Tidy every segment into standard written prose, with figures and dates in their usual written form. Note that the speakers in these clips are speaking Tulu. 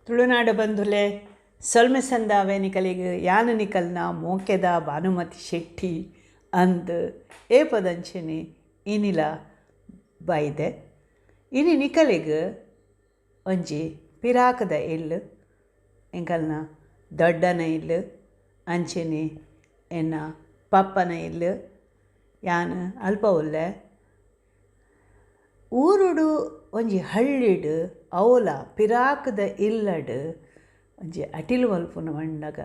ತುಳುನಾಡ ಬಂಧುಲೆ ಸೊಲ್ಮೆ ಸಂದಾವೆ ನಿಕಲಿಗ್ ಯಾನ್ ನಿಕಲ್ನ ಮೋಕೆದ ಭಾನುಮತಿ ಶೆಟ್ಟಿ ಅಂದ್ ಏಪದಂಚೆನೆ ಇನಿಲ ಬೈದೆ. ಇನಿ ನಿಕಲೆಗ್ ಒಂಜಿ ಪಿರಾಕದ ಇಲ್ಲ್, ಎಂಕಲ್ನ ದೊಡ್ಡನ ಇಲ್ಲ್, ಅಂಚೆನೆ ಎನ್ನ ಪಪ್ಪನ ಇಲ್ಲ್. ಯಾನ್ ಅಲ್ಪ ಉಲ್ಲೆ. ಊರುಡು ಒಂಜಿ ಹಳ್ಳಿಡ್ ಅವಲ ಪಿರಾಕದ ಇಲ್ಲಡ್ ಒಂಜಿ ಅಟಿಲ್ ಮಲ್ಪುನ ಪಂಡಗ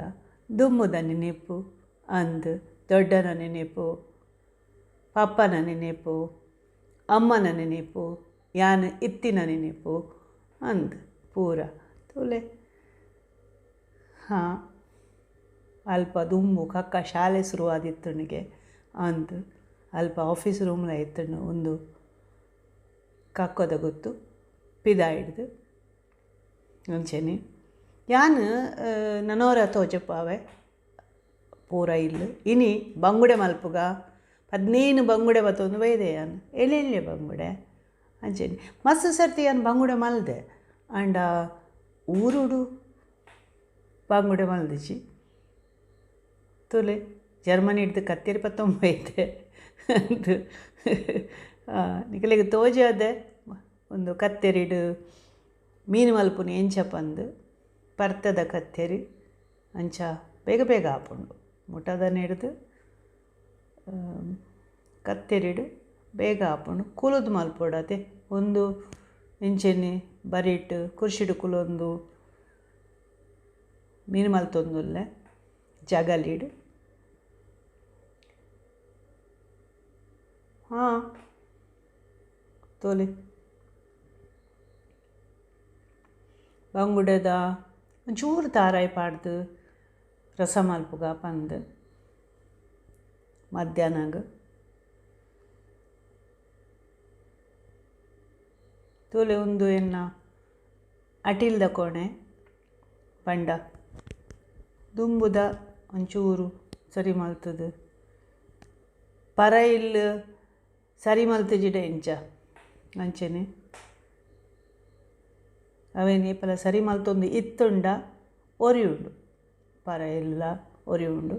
ದುಂಬುದ ನೆನೆಪು ಅಂದ್ ದೊಡ್ಡನ ನೆನೆಪು, ಪಪ್ಪನ ನೆನೆಪು, ಅಮ್ಮನ ನೆನೆಪು, ಯಾನ್ ಇತ್ತಿನ ನೆನೆಪು ಅಂದ್ ಪೂರ ತೂಲೆ. ಹಾಂ, ಅಲ್ಪ ದುಂಬು ಕಕ್ಕ ಶಾಲೆ ಶುರುವಾದಿತ್ತುಂಡಿಗೆ ಅಂದ್ ಅಲ್ಪ ಆಫೀಸ್ ರೂಮ್ಲ ಇತ್ತುಂಡು. ಉಂದು ಕಕ್ಕೊದ ಗೊತ್ತು ಪಿದಾಯಿಡ್ದು ಅಂಚೆನೆ ಯಾನ್ ನನೋರ ತೋಜಪಾವೆ ಪೂರ ಇಲ್ಲು. ಇನಿ ಬಂಗುಡೆ ಮಲ್ಪುಗ 15 ಬಂಗುಡೆ ಬತ್ತೊಂದು ಬೈದೆ ಯಾನ್, ಎಳ್ಳೆ ಬಂಗುಡೆ ಅಂಚೆನೆ. ಮಸ್ತ್ ಸರ್ತಿ ಯಾನ್ ಬಂಗುಡೆ ಮಲ್ದೆ, ಆಂಡ ಊರುಡು ಬಂಗುಡೆ ಮಲ್ದಿಜಿ. ತೂಲೆ ಜರ್ಮನಿಡ್ದು ಕತ್ತೇರಿ ಪತ್ತೊಂಬೈತೆ ಅಂದ್ ನಿಕಲೆಗ್ ತೋಜಾದೆ ಒಂದು ಕತ್ತೆರಿಡು ಮೀನು ಮಲ್ಪುನು ಎಂಚ ಪಂದು. ಪರ್ತದ ಕತ್ತೆರಿ ಅಂಚ ಬೇಗ ಬೇಗ ಆಪುಂಡು. ಮುಟದ ನೆಡ್ದು ಕತ್ತೆರಿಡು ಬೇಗ ಆಪುಂಡು. ಕುಲುದು ಮಲ್ಪೊಡತೆ ಒಂದು ಇಂಚೆನೆ ಬರಿಟ್ ಕುರ್ಶಿಡು ಕುಲೊಂದು ಮೀನು ಮಲ್ತೊಂದುಲ್ಲೆ ಜಗಲಿಡು. ಹಾಂ ತೋಲೆ ಬಂಗುಡೆದ ಒಂಚೂರು ತಾರಾಯಿ ಪಾಡ್ದು ರಸ ಮಲ್ಪುಗ ಪಂದು ಮಧ್ಯಾಹ್ನಗ್. ತೂಲೆ ಉಂದು ಎನ್ನ ಅಟಿಲ್ದ ಕೋಣೆ ಪಂಡ ದುಂಬುದ ಒಂಚೂರು ಸರಿ ಮಲ್ತದು. ಪರ ಇಲ್ಲು ಸರಿ ಮಲ್ತುಜಿಡ ಇಂಚ ಅಂಚೆನೆ ಅವೇನು ಏಪಲ ಸರಿ ಮಲ್ತೊಂದು ಇತ್ತುಂಡ ಒರಿ ಉಂಡು, ಪರ ಇಲ್ಲ ಒರಿ ಉಂಡು.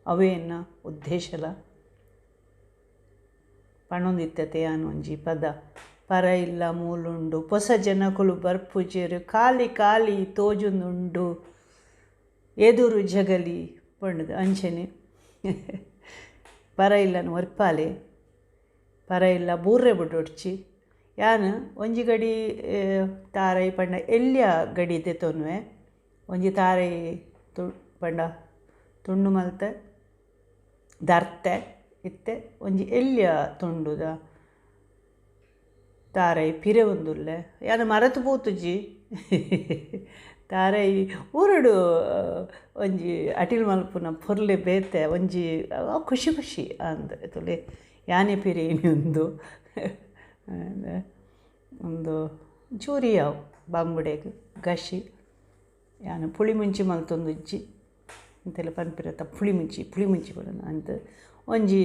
ಅವೇನ ಉದ್ದೇಶಲ ಪಣೊಂದಿತ್ತತೆ ಯಾನ್ ಒಂಜಿ ಪದ. ಪರ ಇಲ್ಲ ಮೂಲುಂಡು ಪೊಸ ಜನಕುಲು ಬರ್ಪುಜೆರು, ಖಾಲಿ ಖಾಲಿ ತೋಜುಂದುಂಡು ಎದುರು ಜಗಲಿ ಪಂಡುದು. ಅಂಚೆನೆ ಪರ ಇಲ್ಲನು ಒರ್ಪಾಲೆ, ಪರ ಇಲ್ಲ ಬೂರ್ರೆ ಬುಡೊಡ್ಚಿ. ಯಾನ್ ಒಂಜಿ ಗಡಿ ತಾರೈ ಪಂಡ ಎಲ್ಯ ಗಡಿ ದೆತೊನುವೆ, ಒಂಜಿ ತಾರೈ ಪಂಡ ತುಂಡು ಮಲ್ತೆ ದರ್ತೆ ಇತ್ತೆ ಒಂಜಿ ಎಲ್ಯ ತುಂಡುದ ತಾರೈ ಪಿರೆ ಉಂದುಲ್ಲೆ. ಯಾನ್ ಮರತು ಪೋತುಜಿ ತಾರೈ ಊರುಡು ಒಂಜಿ ಅಟಿಲ್ ಮಲ್ಪುನ ಪೊರ್ಲೆ ಬೇತೆ ಒಂಜಿ ಖುಷಿ ಖುಷಿ ಅಂದ್ ತುಲೆ ಯಾನೆ ಪಿರೆ ಉಂದು ಒಂದು ಚೂರಿ ಅವು ಬಂಗುಡೆಗ್ ಗಶಿ. ಯಾನ್ ಪುಳಿ ಮುಂಚಿ ಮಲ್ತೊಂದುಜ್ಜಿ ಅಂತೆಲ್ಲ ಪನ್ಪಿರತ್ತ ಪುಳಿ ಮುಂಚಿ ಪುಳಿ ಮುಂಚಿ ಪಂಡ ಅಂದ್. ಒಂಜಿ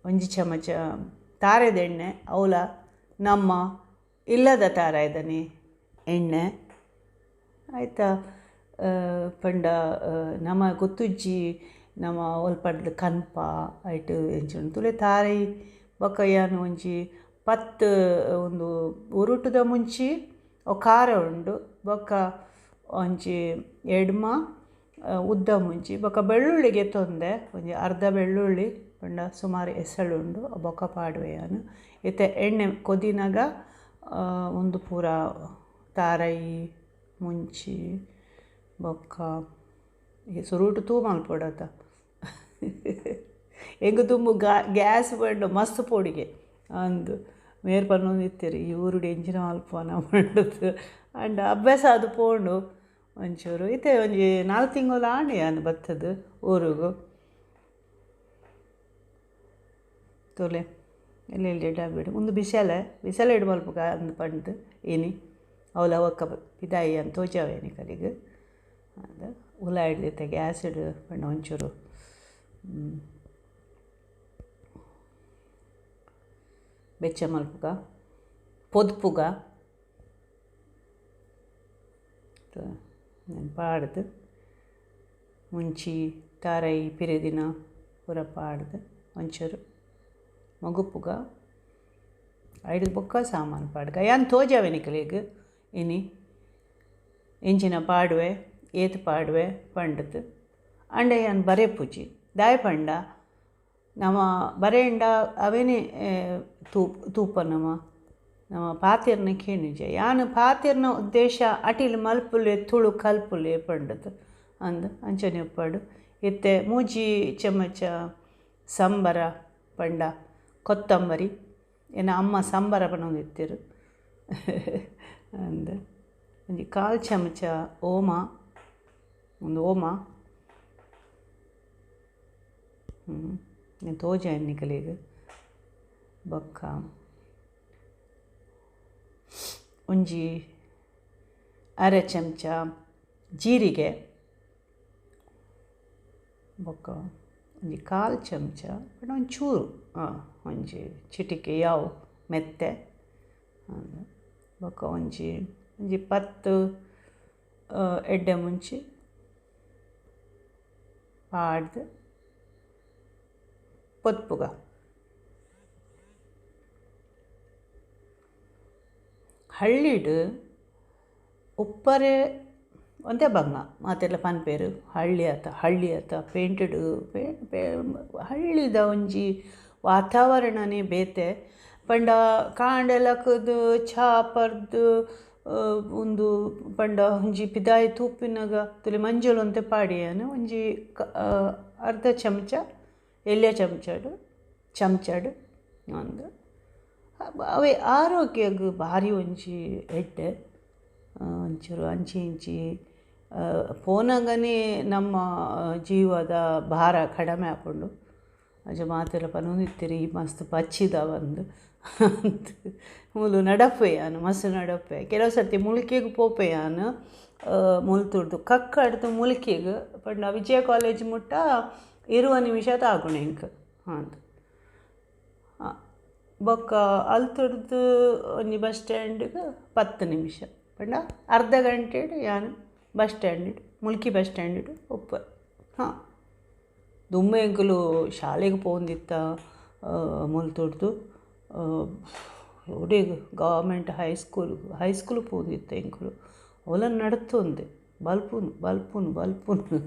ಒಂಜಿ ಚಮಚ ತಾರೆದ ಎಣ್ಣೆ, ಅವಲ ನಮ್ಮ ಇಲ್ಲದ ತಾರಾಯ್ದನೆ ಎಣ್ಣೆ ಆಯಿತಾ. ಪಂಡ ನಮ ಗೊತ್ತುಜ್ಜಿ ನಮ ಒಲ್ಪಡ್ದು ಕನ್ಪ ಐಟ್ ಎಂಚ ತುಲೆ ತಾರೈ. ಬೊಕ್ಕ ಯಾನ್ ಒಂಜಿ 10 ಒಂದು ಉರುಟುದ ಮುಂಚಿ ಖಾರ ಉಂಡು, ಬೊಕ್ಕ ಒಂಜಿ ಎಡ್ಮ ಉದ್ದ ಮುಂಚಿ, ಬೊಕ್ಕ ಬೆಳ್ಳುಳ್ಳಿಗೆ ತೊಂದೆ ಒಂಜಿ ಅರ್ಧ ಬೆಳ್ಳುಳ್ಳಿ ಪಂಡ ಸುಮಾರು ಎಸಳುಂಡು ಬೊಕ್ಕ ಪಾಡುವೆ ಯಾನ್. ಇತ್ತೆ ಎಣ್ಣೆ ಕೊದಿನಾಗ ಒಂದು ಪೂರ ತಾರೈ ಮುಂಚಿ ಬೊಕ್ಕ ಸುರುಟು ತೂ ಮಲ್ಪೊಡತ. ಎಂಕ್ ದುಂಬು ಗ್ಯಾಸ್ ಪಂಡ ಮಸ್ತ್ ಪೋಡಿಗೆ ಅಂದ್ ಮೇರ್ ಪನ್ನೊಂದು ಇತ್ತೆರ್ ಈ ಊರುಡು ಎಂಚಿನ ಮಲ್ಪುವನ ಪಂಡುದು. ಆಂಡ ಅಭ್ಯಾಸ ಆದ್ ಪೋಂಡು ಒಂಚೂರು. ಇತ್ತೆ ಒಂಜಿ 4 ತಿಂಗಳು ಆಂಡ್ ಯಾನ್ ಬತ್ತದು ಊರುಗು. ತೂಲೆ ಎಲ್ಲೆಲ್ಲಿ ಡಬ್ಬಿಡು ಉಂದು ಬಿಸಲೆ ಬಿಸಲೆ ಇಡು ಮಲ್ಪುಗ ಅಂದ್ ಪಂಡ್ದು ಇನಿ ಅವಲ ಒಕ್ಕ ಪಿದಾಯಿ ಅಂತ ತೋಜಾವೆ ನಿಕಲಿಗ್. ಅಂದ್ ಉಲ ಹಿಡ್ದಿತ್ತೆ ಗ್ಯಾಸ್ ಇಡು ಪಂಡ ಒಂಚೂರು ಬೆಚ್ಚ ಮಲ್ಪುಗ ಪೊದ್ಪುಗ. ಪಾಡ್ದು ಮುಂಚಿ ತಾರೈ ಪಿರೆದಿನ ಪೂರ ಪಾಡ್ದು ಒಂಚೂರು ಮಗುಪುಗ ಐದು ಬೊಕ್ಕ ಸಾಮಾನು ಪಾಡ್ಗ ಯಾನ್ ತೋಜಾವೆ ನಿಕಲೆಗ್ ಇನಿ ಇಂಚಿನ ಪಾಡುವೆ ಏತ್ ಪಾಡುವೆ ಪಂಡದು ಅಂಡ ಯಾನ್ ಬರೆಪುಜಿ ದಾಯ ಪಂಡ ನಮ ಬರೆಂಡ ಅವೇನೆ ತೂಪ ನಮ ನಮ ಪಾತೆರ್ನ ಕೇಣಿಜ ಯಾನ್ ಪಾತೆರ್ನ ಉದ್ದೇಶ ಅಟಿಲ್ ಮಲ್ಪುಲೆ ತುಳು ಕಲ್ಪುಲೆ ಪಂಡದು ಅಂದ್ ಅಂಚನೆ ಉಪ್ಪಡು ಇತ್ತೆ ಮೂಜಿ ಚಮಚ ಸಂಬರ ಪಂಡ ಕೊತ್ತಂಬರಿ ಎನ್ನ ಅಮ್ಮ ಸಂಬರ ಪನೊಂದಿತ್ತೆರ್ ಅಂದ್ ಒಂಜಿ ಕಾಲು ಚಮಚ ಓಮ ಒಂದು ಓಮ ತೋಜಾಯನ್ ನಿಕಲೆಗ್ ಬೊಕ್ಕ ಒಂಜಿ ಅರೆ ಚಮಚ ಜೀರಿಗೆ ಬೊಕ್ಕ ಒಂಜಿ ಕಾಲು ಚಮಚ ಬಟ್ ಒಂಚೂರು ಒಂಜಿ ಚಿಟಿಕೆ ಯಾವು ಮೆತ್ತೆ ಬೊಕ್ಕ ಒಂಜಿ ಒಂಜಿ 10 ಎಡ್ಡೆ ಮುಂಚಿ ಪಾಡ್ದು ಪೊತ್ಪುಗ ಹಳ್ಳಿಡ್ ಉಪ್ಪರೆ ಒಂತೆ ಬಂಗ ಮಾತೆಲ್ಲ ಪನ್ಪೇರು ಹಳ್ಳಿ ಆತ ಹಳ್ಳಿ ಆತ ಪೇಂಟೆಡ್ ಹಳ್ಳಿದ ಒಂಜಿ ವಾತಾವರಣನೇ ಬೇತೆ ಪಂಡ ಕಾಂಡೆಲಕ್ಕದು ಚಾ ಪರ್ದು ಉಂದು ಪಂಡ ಒಂಜಿ ಪಿದಾಯಿ ತೂಪಿನಗ ತುಲಿ ಮಂಜೊಲು ಒಂತೆ ಪಾಡಿಯನು ಒಂಜಿ ಅರ್ಧ ಚಮಚ ಎಲ್ಯ ಚಮಚಡು ಚಮಚಡು ಅಂದ್ ಅವೇ ಆರೋಗ್ಯಗ್ ಭಾರಿ ಒಂಜಿ ಎಡ್ಡೆ ಒಂಚೂರು ಅಂಚಿ ಇಂಚಿ ಪೋನಗನೇ ನಮ್ಮ ಜೀವದ ಭಾರ ಕಡಿಮೆ ಆಪುಂಡು ಅಂಚ ಮಾತೆಲ್ಲ ಪನೊಂದಿತ್ತೆರ್ ಈ ಮಸ್ತ್ ಪಚ್ಚಿದ ಬಂದು ಮೂಲು ನಡಪೆ ಯಾನ್ ಮಸ್ತ್ ನಡಪೆ ಕೆಲವು ಸರ್ತಿ ಮುಲ್ಕಿಗ್ ಪೋಪೆ ಯಾನ್ ಮುಲ್ತುರ್ದು ಕಕ್ಕಡ್ದು ಮುಲ್ಕಿಗ್ ಪಂಡ ವಿಜಯ ಕಾಲೇಜ್ ಮುಟ್ಟ 20 ನಿಮಿಷ ತಾಗುಣ ಎಂಕ್ ಅಂದ್ ಬೊಕ್ಕ ಅಲ್ತುರ್ದು ಒಂಜಿ ಬಸ್ ಸ್ಟ್ಯಾಂಡ್ಗ್ 10 ನಿಮಿಷ ಪಂಡ ಅರ್ಧ ಗಂಟೆಡ್ ಯಾನ್ bus stand Mulki bus stand ಉಪ್ಪೆ. ಹಾಂ ದುಮ್ಮೆ ಎಂಕುಲು ಶಾಲೆಗ್ ಪೋವೊಂದಿತ್ತ ಮುಲ್ತುರ್ದು ಒಡೆಗ್ ಗವರ್ಮೆಂಟ್ ಹೈಸ್ಕೂಲ್ ಹೈಸ್ಕೂಲ್ ಪೋವೊಂದಿತ್ತ ಎಂಕುಲು ಅವ್ಲ ನಡತೊಂದೆ ಬಲ್ಪುನು ಬಲ್ಪುನು ಬಲ್ಪುನು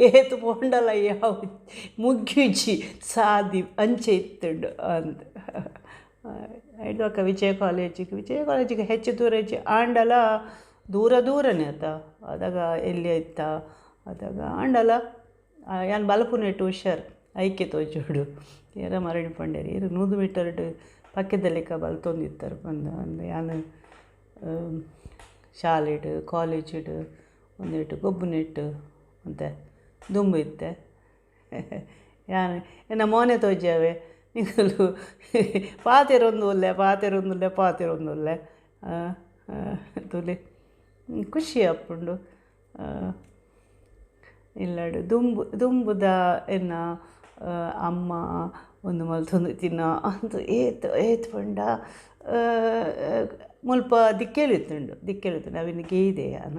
ಏತ್ ಪೋಂಡಲ ಯಾವು ಮುಗ್ಯುಜಿ ಸಾದಿ ಅಂಚೆ ಇತ್ತುಂಡು ಅಂದ್ ಐಡ್ದ್ ವಿಜಯ ಕಾಲೇಜಿಗೆ ವಿಜಯ ಕಾಲೇಜಿಗೆ ಹೆಚ್ಚು ದೂರ ಇಜ್ಜಿ ಆಂಡಲ ದೂರ ದೂರನೇ ಆತ ಅದಾಗ ಎಲ್ಲಿ ಇತ್ತ ಅದಾಗ ಆಂಡಲ ಯಾನ್ ಬಲ್ಪುನೆಟ್ ಹುಷಾರ್ ಐಕೆ ತೋಜೋಡು ಏರ ಮರಣಿ ಪಂಡೇರು ಏರು 100 ಮೀಟರ್ಡ್ ಪಕ್ಕೆದ ಲೆಕ್ಕ ಬಲ್ತೊಂದಿತ್ತಾರೆ ಪಂದ್ ಅಂದ್ ಯಾನ್ ಶಾಲೆಡ್ ಕಾಲೇಜಿಡ್ ಒಂದೆಟ್ ಗೊಬ್ಬುನೆಟ್ ಒಂತೆ ದುಂಬು ಇತ್ತೆ ಯಾನ್ ಎನ್ನ ಮೋನೆ ತೋಜಾವೆ ನಿಕುಲು ಪಾತೆರೊಂದುಲ್ಲೆ ಪಾತೆರೊಂದುಲ್ಲೆ ಪಾತೆರೊಂದುಲ್ಲೆ ತುಲೆ ಖುಷಿ ಆಪುಂಡು ಇಲ್ಲಡ್ ದುಂಬು ದುಂಬುದ ಎನ್ನ ಅಮ್ಮ ಒಂದು ಮಲ್ತೊಂದು ತಿನ್ನ ಅಂದ್ ಏತ್ ಏತ್ ಪಂಡ ಮುಲ್ಪ ದಿಕ್ಕೆಲ್ ಇತ್ತುಂಡು ದಿಕ್ಕೆಲ್ ಇತ್ತುಂಡು ಅವೆನ್ ಗೇಯ್ದೆ ಯಾನ್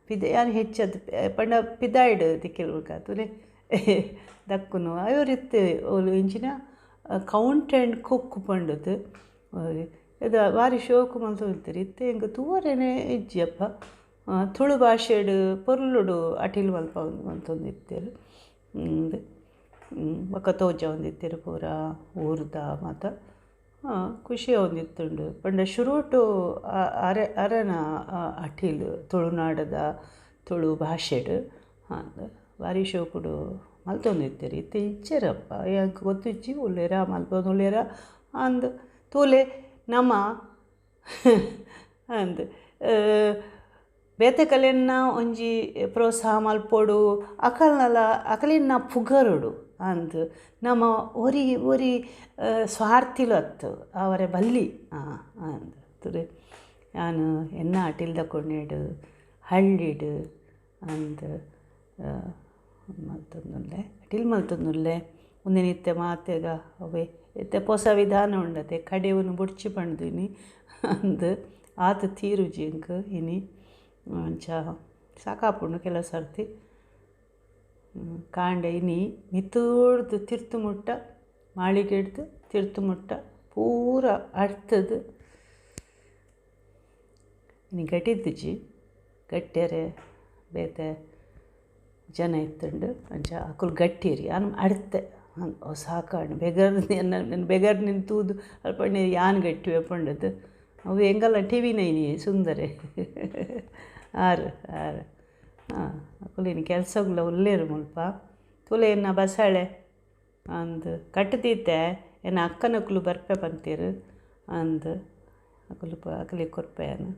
ಪಿದ ಯಾನ್ ಹೆಚ್ಚದ್ ಪಂಡ ಪಿದಾಯ್ಡ್ ದಿಕ್ಕೆಲ್ ತುಲೆ ದಕ್ಕುನು ಅಯೋರ್ ಇತ್ತೆ ಓಲು ಇಂಚಿನ ಕೌಂಟ್ ಆ್ಯಂಡ್ ಕುಕ್ ಪಂಡುದು ಇದು ಬಾರಿ ಶೋಕು ಮಲ್ತೊಂದಿತ್ತೆರ್ ಇತ್ತೆ ಎಂಕ್ ತೂವರೆನೆ ಇಜ್ಜಿ ಅಪ್ಪ ತುಳು ಭಾಷೆಡ್ ಪೊರ್ಲುಡು ಅಟಿಲ್ ಮಲ್ಪ ಮಲ್ತೊಂದಿತ್ತೆರ್ ಬೊಕ್ಕ ತೋಜವೊಂದಿತ್ತೆರ್ ಪೂರ ಊರುದ ಮಾತ ಖುಷಿ ಆವೊಂದಿತ್ತುಂಡು ಪಂಡ ಶುರುಟು ಅರೆ ಅರೆನ ಅಟಿಲ್ ತುಳುನಾಡುದ ತುಳು ಭಾಷೆಡ್ ಅಂದ್ ಬಾರಿ ಶೋಕುಡು ಮಲ್ತೊಂದಿತ್ತೆರ್ ಇತ್ತೆ ಇಜ್ಜೆರಪ್ಪ ಎಂಕ್ ಗೊತ್ತಿಜ್ಜಿ ಉಲ್ಲೆರಾ ಮಲ್ಪೊಂದುಲ್ಲೆರಾ ಅಂದ್ ತೂಲೆ ನಮ ಅಂದ್ ಬೇತೆ ಕಲೆನ್ನ ಒಂಜಿ ಪ್ರೋತ್ಸಾಹ ಮಲ್ಪೊಡು ಅಕಲ್ನಲ ಅಕಲೆನ್ನ ಪುಗರೊಡು ಅಂದ್ ನಮ ಒರಿ ಒರಿ ಸ್ವಾರ್ಥಿಲು ಅತ್ತ್ ಅವರೆ ಬಲ್ಲಿ ಅಂದ್ ತುಲೆ ಯಾನ್ ಎನ್ನ ಅಟಿಲ್ದ ಕೊನೆಡ್ ಹಳ್ಳಿಡ್ ಅಂದ್ ಮಲ್ತೊಂದುಲ್ಲೆ ಅಟಿಲ್ ಮಲ್ತೊಂದುಲ್ಲೆ ಉಂದೆನ್ ಇತ್ತೆ ಮಾತೆಗ ಅವೇ ಇತ್ತೆ ಪೊಸ ವಿಧಾನ ಉಂಡತೆ ಕಡೆವುನು ಬೊಡ್ಚಿ ಪಂಡ್ದಿನಿ ಅಂದ್ ಆತ್ ತೀರುಜಿ ಎಂಕ್ ಇನಿ. ಅಂಚ ಸಾಕಾಪುಂಡು ಕೆಲವು ಸರ್ತಿ. ಕಾಂಡೆ ಇನಿ ಮಿತ್ತೂಡ್ದು ತಿರ್ತು ಮುಟ್ಟ ಮಾಳಿಗೆಡ್ದು ತಿರ್ತು ಮುಟ್ಟ ಪೂರ ಅಡ್ತದು ಇನಿ ಗಟ್ಟಿದ್ದಿಜಿ ಗಟ್ಟೆರೆ ಬೇತೆ ಜನ ಇತ್ತುಂಡು ಅಂಚ ಅಕುಲು ಗಟ್ಟಿರಿ ಯಾನ್ ಅಡ್ತೆ ಸಾಕಾಂಡ್ ಬೆಗರ್ ಎನ್ನ ಬೆಗರ್ ನಿನ್ ತೂದು ಅಲ್ಪ ಯಾನ್ ಗಟ್ಟಿವೆ ಪಂಡದು ಅವು ಎಂಗಲ್ಲ ಟಿ ವಿ ನೈನಿ ಸುಂದರೆ ಆರು ಆರು ಹಾಂ ಅಕುಲು ಇನಿ ಕೆಲಸಗುಲ ಉಲ್ಲೇರು ಮುಲ್ಪ ತುಲೆ ಎನ್ನ ಬಸಳೆ ಅಂದ್ ಕಟ್ಟುದೀತೆ ಎನ್ನ ಅಕ್ಕನಕುಲು ಬರ್ಪೆ ಪಂತೀರು ಅಂದ್ ಅಕುಲು ಅಕುಲಿಗೆ ಕೊರ್ಪೆ ಯಾನ್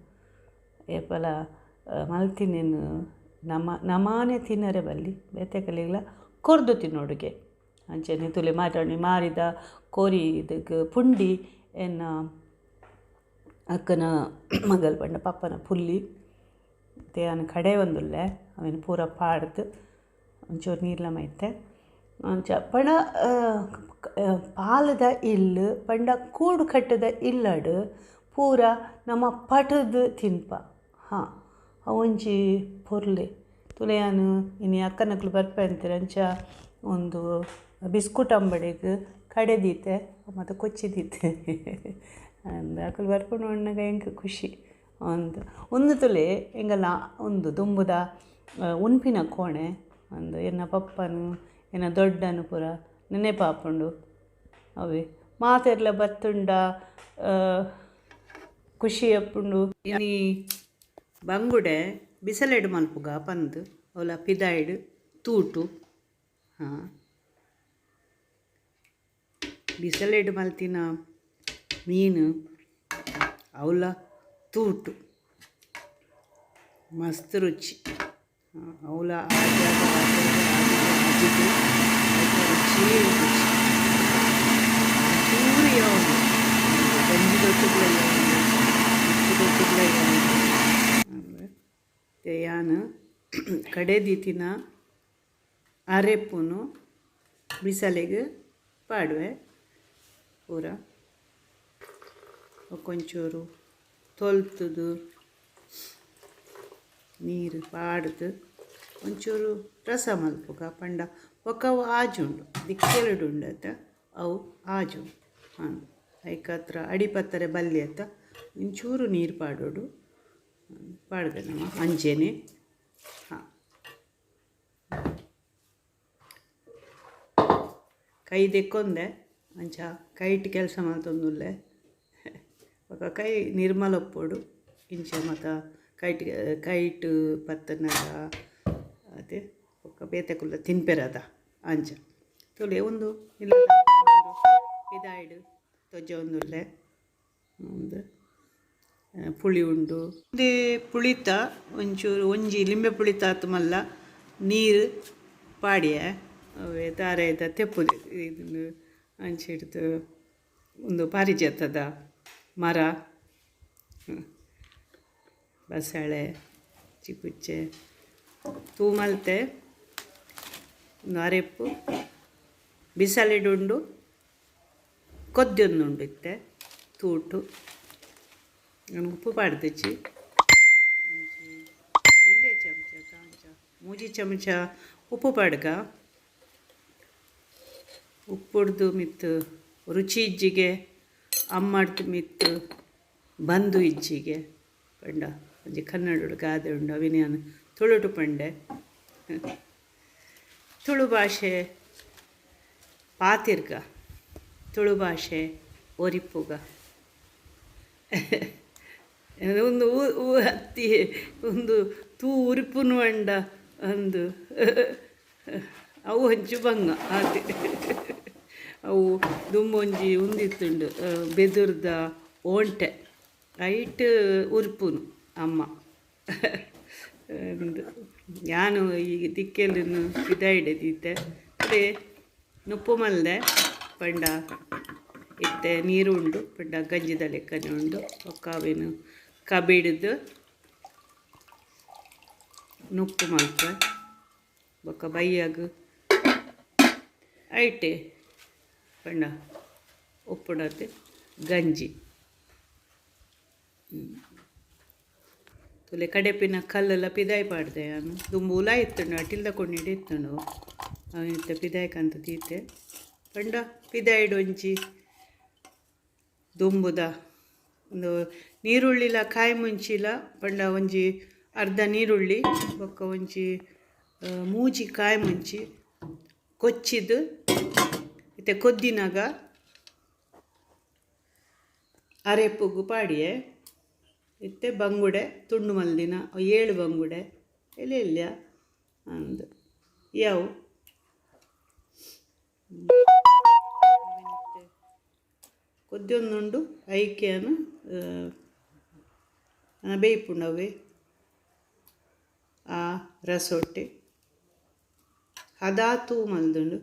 ಏಪಲ ಮಲ್ತಿನೇನು ನಮ ನಮಾನೆ ತಿನ್ನರೆ ಬಲ್ಲಿ ಬೇತೆ ಕಲಿಗ್ಲ ಕೊರ್ದು ತಿನ್ನೋಡುಗೆ ಅಂಚನೆ ತುಲೆ ಮಾತಾಡಿ ಮಾರಿದ ಕೋರಿ ಇದಕ್ಕೆ ಪುಂಡಿ ಎನ್ನ ಅಕ್ಕನ ಮಗಲ್ ಪಂಡ ಪಪ್ಪನ ಪುಲ್ಲಿ ಯಾನ್ ಕಡೆ ಒಂದುಲ್ಲೆ ಅವೆನ್ ಪೂರ ಪಾಡ್ದು ಒಂಚೂರು ನೀರ್ಲ ಮೈತೆ ಅಂಚ ಪಂಡ ಪಾಲದ ಇಲ್ಲು ಪಂಡ ಕೂಡು ಕಟ್ಟದ ಇಲ್ಲಡ್ ಪೂರ ನಮ ಪಟದು ತಿನ್ಪ ಹಾಂ ಅವೊಂಜಿ ಪೊರ್ಲೆ ತುಲೆ ಯಾನ್ ಇನಿ ಅಕ್ಕನಕುಲು ಬರ್ಪೆ ಅಂತೀರ ಅಂಚ ಒಂದು ಬಿಸ್ಕುಟ್ ಅಂಬಡೆಗ್ ಕಡೆ ದೀತೆ ಮತ್ತು ಕೊಚ್ಚಿ ದೀತೆ ಅಂದ್ ಅಕುಲು ಬರ್ಪುಂಡು ಪನ್ನಗ ಎಂಕ್ ಖುಷಿ ಒಂದು ಒಂದು ತುಲೆ ಎಂಗಲ ಒಂದು ದುಂಬುದ ಉನ್ಪಿನ ಕೋಣೆ ಅಂದ್ ಎನ್ನ ಪಪ್ಪನು ಎನ್ನ ದೊಡ್ಡನು ಪೂರ ನೆನೆಪಾಪುಂಡು ಅವೇ ಮಾತೆರ್ಲ ಬತ್ತುಂಡ ಖುಷಿ ಆಪುಂಡು. ಇನಿ ಬಂಗುಡೆ ಬಿಸಲೆಡ್ ಮಲ್ಪುಗ ಪಂದ್ ಅವ್ಲ ಪಿದಾಯ್ಡ್ ತೂಟು ಹಾಂ ಬಿಸಲೆಡ್ ಮಲ್ತಿನ ಮೀನು ಅವ್ಲ ತೂಟು ಮಸ್ತ್ ರುಚಿ ಅವ್ಲ ಆಜಾದ್ ಆಜಾದ್ ಆಜಿದ್ ಐತ ರುಚಿ ರುಚಿ ಚೂರು ಯಾವುದು ಗಂಜಿದೊಟ್ಟುಗ್ಲ ಯಾವುದು ಉಪ್ಪುದೊಟ್ಟುಗ್ಲ ಯಾವುದು. ಯಾನ್ ಕಡೆ ದೀತಿನ ಅರೆಪುನು ಬಿಸಲೆಗ್ ಪಾಡುವೆ ಪೂರ ಒಂಚೂರು ತೊಲ್ತುದು ನೀರು ಪಾಡ್ದು ಒಂಚೂರು ರಸ ಮಲ್ಪುಗ ಪಂಡ ಬೊಕ್ಕ ಅವು ಆಜುಂಡು ದಿಕ್ಕೆಲುಡು ಉಂಡು ಅತ ಅವು ಆಜುಂಡು ಅಂದ್ ಐಕಾತ್ರ ಅಡಿಪತ್ತರೆ ಬಲ್ಲಿ ಅತ್ತ ಒಂಚೂರು ನೀರು ಪಾಡೋಡು ಪಾಡ್ಗ ನಮ ಅಂಚೆನೆ ಹಾಂ ಕೈ ದೆಕ್ಕೊಂದೆ ಅಂಚ ಕೈಟ್ ಕೆಲಸ ಮಲ್ತೊಂದುಲ್ಲೆ ಬೊಕ ಕೈ ನಿರ್ಮಲ ಉಪ್ಪೊಡು ಇಂಚ ಮಾತ ಕೈಟ್ ಕೈಟ್ ಪತ್ತನಗ ಅತೆ ಬೊಕ ಬೇತೆ ಕುಲ್ಲ ತಿನ್ಪೆರದ ಅಂಚ ತೂಲೆ ಉಂದು ಪಿದಾಯ್ಡ್ ತೊಜೊಂದುಲ್ಲೆ ಉಂದು ಪುಳಿ ಉಂಡು ಉಂದೇ ಪುಳಿತ ಒಂಚೂರು ಒಂಜಿ ಲಿಂಬೆ ಪುಳಿತ ಆತ್ ಮಲ್ಲ ನೀರು ಪಾಡ್ಯೆ ಅವೇ ತಾರಾಯಿದ ತೆಪ್ಪುದೆ ಇದನ್ನು ಅಂಚ ಹಿಡ್ದು ಉಂದು ಪಾರಿಜಾತದ ಮರ ಬಸಳೆ ಚಿಕುಚ್ಚೆ ತೂ ಮಲ್ತೆ ಒಂದು ಅರೆಪ್ಪು ಬಿಸಲೆಡುಂಡು ಕೊದ್ದೊಂದುಂಡು ಇತ್ತೆ ತೂಟು ಉಪ್ಪು ಪಾಡ್ದೆಚಿ ಒಂಜಿ ಎಲ್ಯ ಚಮಚ ತಾಂಚ ಮೂಜಿ ಚಮಚ ಉಪ್ಪು ಪಾಡ್ಗ ಉಪ್ಪುಡ್ದು ಮಿತ್ತು ರುಚಿ ಇಜ್ಜಿಗೆ ಅಮ್ಮಡ್ದು ಮಿತ್ತು ಬಂದು ಇಜ್ಜಿಗೆ ಪಂಡ ಒಂಜಿ ಕನ್ನಡೊಡು ಗಾದೆ ಉಂಡು ಅವೆನ್ ಯಾನ್ ತುಳುಟು ಪಂಡೆ. ತುಳು ಭಾಷೆ ಪಾತಿರ್ಗ ತುಳು ಭಾಷೆ ಒರಿಪುಗ ಉಂದು ಅತ್ತಿ ಉಂದು ತೂ ಉರಿಪುನು ಪಂಡ ಅಂದು ಅವು ಒಂಚಿ ಬಂಗ ಆತೆ ಅವು ದುಂಬೊಂಜಿ ಉಂದಿತ್ತುಂಡು ಬೆದುರ್ದ ಓಂಟೆ ಐಟ್ ಉರ್ಪುನು ಅಮ್ಮ ಉಂದು ಯಾನು ಈ ದಿಕ್ಕೆಲುನು ಪಿದಾಯ್ಡೆ ದೀತೆ ಅದೇ ನುಪ್ಪು ಮಲ್ದೆ ಪಂಡ ಇತ್ತೆ ನೀರು ಉಂಡು ಪಂಡ ಗಂಜಿದ ಲೆಕ್ಕನೆ ಉಂಡು ಬೊಕ್ಕ ಅವೆನ್ ಕಬಿಡ್ದು ನುಪ್ಪು ಮಲ್ಪೆ ಬೊಕ್ಕ ಬಯ್ಯಗ್ ಐಟೆ ಪಂಡ ಉಪ್ಪುಡತೆ ಗಂಜಿ. ತುಲೆ ಕಡೆಪಿನ ಕಲ್ಲೆಲ್ಲ ಪಿದಾಯಿ ಪಾಡ್ದೆ ಯಾನು ದುಂಬು ಉಲ ಇತ್ತುಂಡು ಅಟಿಲ್ದ ಕೊಂಡಿಡೆ ಇತ್ತುಂಡು ಅವಿತ್ತ ಪಿದಾಯ್ಕಂತ ತೀತೆ ಪಂಡ ಪಿದಾಯಿಡು ಒಂಜಿ ದುಂಬುದ ಒಂದು ನೀರುಳ್ಳಿಲ ಕಾಯಿ ಮುಂಚಿಲ ಪಂಡ ಒಂಜಿ ಅರ್ಧ ನೀರುಳ್ಳಿ ಬೊಕ್ಕ ಒಂಜಿ ಮೂಜಿ ಕಾಯಿ ಮುಂಚಿ ಕೊಚ್ಚಿದ್ದು ಇತ್ತೆ ಕೊದ್ದಿನಾಗ ಅರೆಪುಗು ಪಾಡಿಯೆ ಇತ್ತೆ ಬಂಗುಡೆ ತುಂಡು ಮಲ್ದಿನ 7 ಬಂಗುಡೆ ಎಲೆ ಇಲ್ಲ ಅಂದು ಯಾವ ಕೊದ್ದೊಂದುಂಡು ಐಕೆಯನ್ನು ಬೇಯ್ಪುಂಡವೆ ಆ ರಸೊಟ್ಟೆ ಹದಾ ತೂ ಮಲ್ದುಂಡು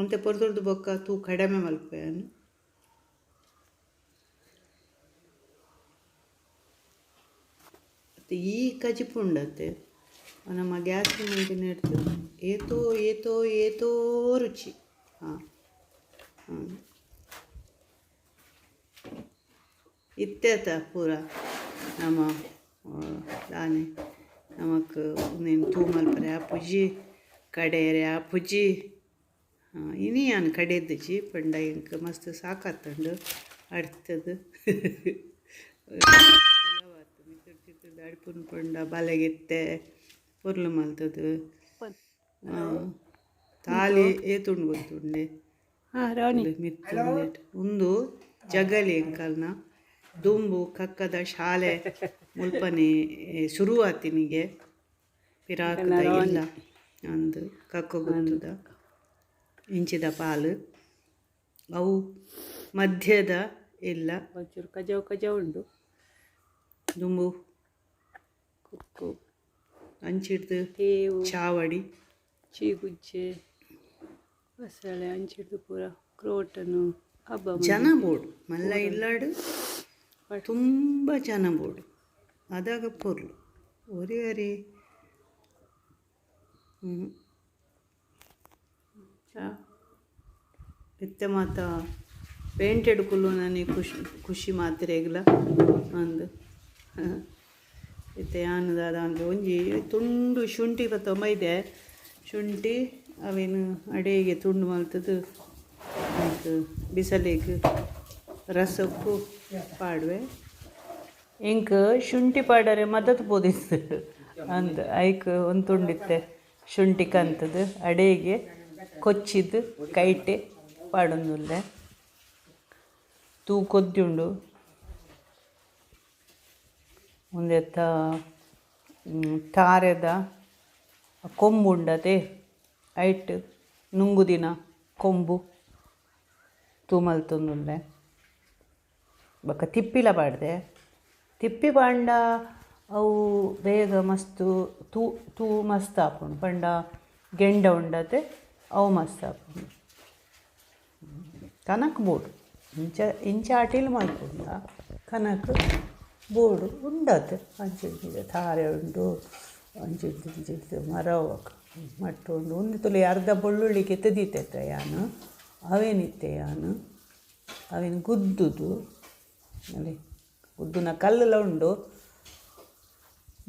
ಒಂತೆ ಪೊರ್ತುರ್ದು ಬೊಕ್ಕ ತೂ ಕಡಿಮೆ ಮಲ್ಪೆಯನ್ನು ಮತ್ತು ಈ ಕಜಿಪು ಉಂಡತ್ತೆ ನಮ್ಮ ಗ್ಯಾಸ್ ಮಂದಿನ ಹಿಡ್ದು ಏತೋ ಏತೋ ಏತೋ ರುಚಿ. ಹಾಂ ಹಾಂ ಇತ್ತೆತ ಪೂರ ನಮ್ಮ ದಾನೆ ನಮಕ್ ನೀನು ತೂ ಮಲ್ಪರೆ ಆಪುಜಿ ಕಡೆಯರೆ ಆಪುಜಿ. ಇನಿ ಯಾನ್ ಕಡೆದಿಜಿ ಪಂಡ ಎಂಕ್ ಮಸ್ತ್ ಸಾಕಾತುಂಡು ಅಡ್ತದು ಅಡ್ಪುನು ಪಂಡ ಬಲೆಗಿತ್ತೆ ಪೊರ್ಲು ಮಲ್ತದು ತಾಲಿ ಏತುಂಡು ಗೊತ್ತುಂಡೆ ಮಿತ್ತು ಉಂದು ಜಗಲಿ ಎಂಕಲ್ನ ದುಂಬು ಕಕ್ಕದ ಶಾಲೆ ಮುಲ್ಪನೆ ಶುರುವಾತಿನಿಗೆ ಪಿರಾಕದ ಇಲ್ಲ ಅಂದು ಕಕ್ಕ ಗೊತ್ತದ ಇಂಚಿದ ಪಾಲು ಅವು ಮಧ್ಯದ ಇಲ್ಲ ಒಂಚೂರು ಕಜವು ಕಜವು ಉಂಡು ದುಂಬು ಕುಕ್ಕು ಅಂಚಿಡ್ದು ತೇವು ಚಾವಡಿ ಚೀಗುಜ್ಜೆ ಬಸಳೆ ಅಂಚಿಡ್ದು ಪೂರ ಕ್ರೋಟನು ಹಬ್ಬ ಜನ ಬೋಡು ಮಲ್ಲ ಇಲ್ಲಾಡು ತುಂಬ ಜನ ಬೋಡು ಅದಾಗ ಪೊರ್ಲು ಒರಿ ಅರಿ ಇತ್ತೆ ಮಾತ ಪೇಂಟೆಡ್ ಕುಲ್ಲು ನನಗೆ ಖುಷಿ ಖುಷಿ ಮಾತ್ರೆಗ್ಲ ಅಂದು ಇತ್ತೆ ಯಾನು ದಾದ ಅಂದ್ರೆ ಒಂಜಿ ತುಂಡು ಶುಂಠಿ ಬತ್ತೊಂಬ ಇದೆ ಶುಂಠಿ ಅವೇನು ಅಡೇಗೆ ತುಂಡು ಮಲ್ತದು ಆಯ್ತು ಬಿಸಲೆಗ್ ರಸಕ್ಕೂ ಪಾಡುವೆ ಇಂಕ್ ಶುಂಠಿ ಪಾಡರೆ ಮದತ್ ಪೋದಿತ್ತು ಅಂದ್ ಐಕ್ ಒಂದು ತುಂಡಿತ್ತೆ ಶುಂಠಿ ಕಂತದ್ದು ಅಡೇಗೆ ಕೊಚ್ಚಿದ್ದು ಕೈಟೆ ಪಾಡೊಂದುಲ್ಲೆ ತೂ ಕೊದ್ದುಂಡು ಒಂದೆತ್ತ ತಾರೆದ ಕೊಂಬುಂಡತೆ ಐಟ್ ನುಂಗುದಿನ ಕೊಂಬು ತೂ ಮಲ್ತೊಂದುಲ್ಲೆ ಬೊಕ್ಕ ತಿಪ್ಪಿಲ ಪಾಡ್ದೆ ತಿಪ್ಪಿ ಪಾಂಡ ಅವು ಬೇಗ ಮಸ್ತು ತೂ ತೂ ಮಸ್ತ್ ಆಪುಂಡು ಪಂಡ ಗೆಂಡ ಉಂಡತೆ ಅವು ಮಸ್ತ್ ಆಪುಂಡು ಕನಕ್ ಬೋಡು ಇಂಚ ಇಂಚ ಅಟಿಲ್ ಮಲ್ಪುಂಡ ಕನಕ್ ಬೋಡು ಉಂಡತೆ ಅಂಚಿಂಚ ತಾರೆ ಉಂಡು ಅಂಚಿಂಚ ಇಂಚಿಂಚ ಮರ ಮಟ್ಟು ಉಂಡು ಒಂದು ತುಲಿ ಅರ್ಧ ಬೊಳ್ಳುಳ್ಳಿ ಕೆತ್ತದೀತೈತೆ ಯಾನು ಅವೇನಿತ್ತೆ ಯಾನು ಅವೇನು ಗುದ್ದುದು ಅಲ್ಲಿ ಗುದ್ದುನ ಕಲ್ಲೆಲ್ಲ ಉಂಡು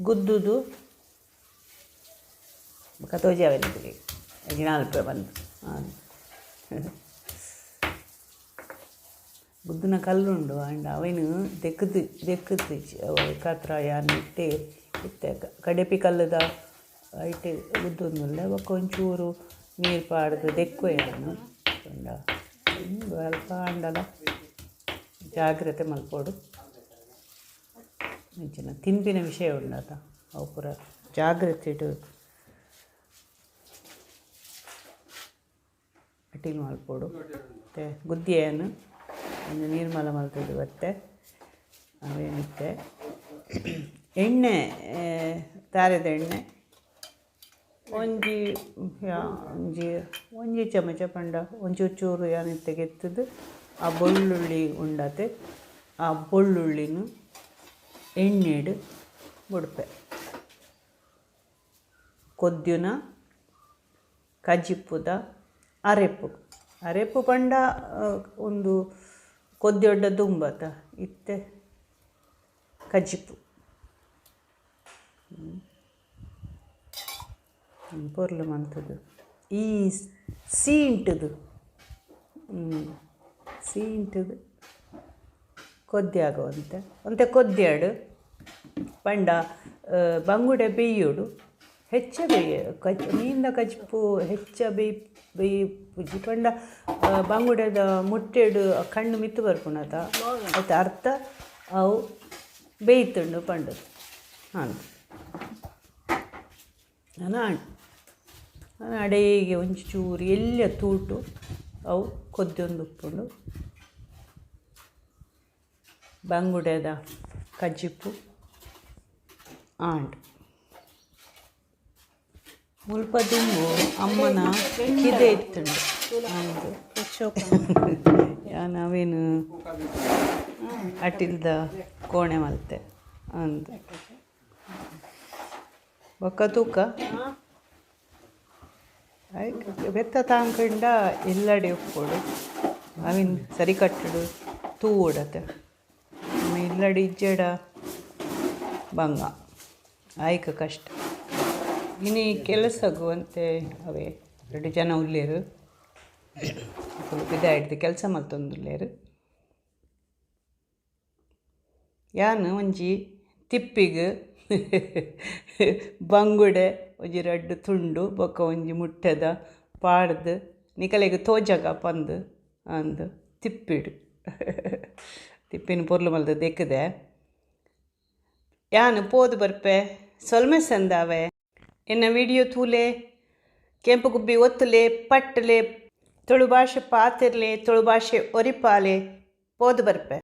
ಗುದ್ದುದು ಕತೋಜಿ ಅವೇನಿಗೆ ನಾಲ್ಕು ಬಂದು ಹಾಂ ಗುದ್ದುನ ಕಲ್ಲುಂಡು ಆಂಡ ಅವೇನು ದೆಕ್ಕದು ದೆಕ್ಕದು ಕತ್ರ ಯಾನ್ ಇತ್ತೆ ಇತ್ತೆ ಕಡೆಪಿ ಕಲ್ಲದ ಐಟೆ ಗುದ್ದೊಂದುಲ್ಲೆ ಬೊಕ್ಕ ಒಂಚೂರು ನೀರು ಪಾಡ್ದು ದೆಕ್ಕುವೆ ಯಾನು ಪಂಡ ಅಲ್ಪ ಆಂಡಲ ಜಾಗ್ರತೆ ಮಲ್ಪೊಡು ಅಂಚಿನ ತಿನ್ಪಿನ ವಿಷಯ ಉಂಡತ ಅವು ಪೂರ ಜಾಗ್ರತೆ ಅಟಿಲ್ ಮಲ್ಪೊಡು ಮತ್ತು ಗುದ್ದಿಯನ್ನು ಒಂದು ನೀರ್ಮಲ ಮಲ್ತದ್ದು ಬತ್ತೆ ಅವೇನಿತ್ತೆ ಎಣ್ಣೆ ತಾರೆದ ಎಣ್ಣೆ ಒಂಜಿ ಒಂಜಿ ಒಂಜಿ ಚಮಚ ಪಂಡ ಒಂಚೂರು ಚೂರು ಯಾನಿತ್ತೆ ಗೆತ್ತದು ಆ ಬೆಳ್ಳುಳ್ಳಿ ಉಂಡತೆ ಆ ಬೆಳ್ಳುಳ್ಳಿನ ಎಣ್ಣೆಡ್ ಬುಡ್ಪೆ ಕೊದ್ಯುನ ಕಜಿಪ್ಪುದ ಅರೆಪ್ಪು ಅರೆಪ್ಪು ಪಂಡ ಒಂದು ಕೊದ್ಯೊಡ್ಡ ದುಂಬತ ಇತ್ತೆ ಕಜಿಪ್ಪು. ಪೊರ್ಲು ಮಂತುದು ಈ ಸೀಂಟುದು ಸೀಂಟುದು ಕೊದ್ಯಾಗ ಒಂತೆ ಒಂತೆ ಕೊದ್ಯಾಡು ಪಂಡ ಬಂಗುಡೆ ಬೇಯೋಡು ಹೆಚ್ಚ ಬೇಯ ಕಜ್ ಮೀನ್ದ ಕಜ್ಪು ಹೆಚ್ಚ ಬೇಯ್ ಬೇಯ್ಪುಜಿ ಪಂಡ ಬಂಗುಡೆದ ಮುಟ್ಟೆಡು ಕಣ್ಣು ಮಿತ್ತು ಬರ್ಪುಂಡತ ಐತ ಅರ್ಥ ಅವು ಬೇಯ್ತುಂಡು ಪಂಡದು ಹಾಂ ನನ ಅಡೇಗೆ ಒಂಜಿ ಚೂರು ಎಲ್ಯ ತೂಟು ಅವು ಕೊದ್ದೊಂದು ಉಪ್ಪುಂಡು ಬಂಗುಡೆದ ಕಜ್ಜಿಪ್ಪು ಆಂಡ್ ಮುಲ್ಪ ದುಂಬು ಅಮ್ಮನ ಕಿದೆ ಇತ್ತುಂಡು ಅಂದು ನಾವೇನು ಅಟಿಲ್ದ ಕೋಣೆ ಮಲ್ತೆ ಅಂದು ಬೊಕ್ಕ ತೂಕ ಬೆತ್ತ ತಾಂಕಂಡ ಎಲ್ಲಡೆ ಉಪ್ಪೋಡು ಅವಿನ್ ಸರಿ ಕಟ್ಟಡು ತೂವೊಡತೆ ಇಲ್ಲಡೆ ಇಜ್ಜಡ ಬಂಗ ಆಯ್ಕ ಕಷ್ಟ. ಇನಿ ಕೆಲಸಗು ಅಂತೆ ಅವೇ ಎರಡು ಜನ ಉಲ್ಲೇರು ಪಿದಾಯ್ಡ್ದು ಕೆಲಸ ಮಲ್ತೊಂದುಲ್ಲೆರ್. ಯಾನ್ ಒಂಜಿ ತಿಪ್ಪಿಗ್ ಬಂಗುಡೆ ಒಂಜಿ ರಡ್ಡ್ ತುಂಡು ಬೊಕ್ಕ ಒಂಜಿ ಮುಟ್ಟೆದ ಪಾಡ್ದ್ ನಿಕಲೆಗ್ ತೋಜಗ ಪಂದ್ ಅಂದ್ ತಿಪ್ಪಿಡ್ ತಿಪ್ಪಿನ ಪೊರ್ಲು ಮಲ್ತ್ ದೆಕ್ಕ್‌ದೆ. ಯಾನ್ ಪೋದು ಬರ್ಪೆ ಸೊಲ್ಮೆ ಸಂದಾವೆ. ಎನ್ನ ವಿಡಿಯೋ ತೂಲೆ, ಕೆಂಪು ಗುಬ್ಬಿ ಒತ್ತುಲೆ, ಪಟ್ಟಲೆ, ತುಳು ಭಾಷೆ ಪಾತೆರ್ಲೆ, ತುಳು ಭಾಷೆ ಒರಿಪಾಲೆ, ಪೋದು ಬರ್ಪೆ.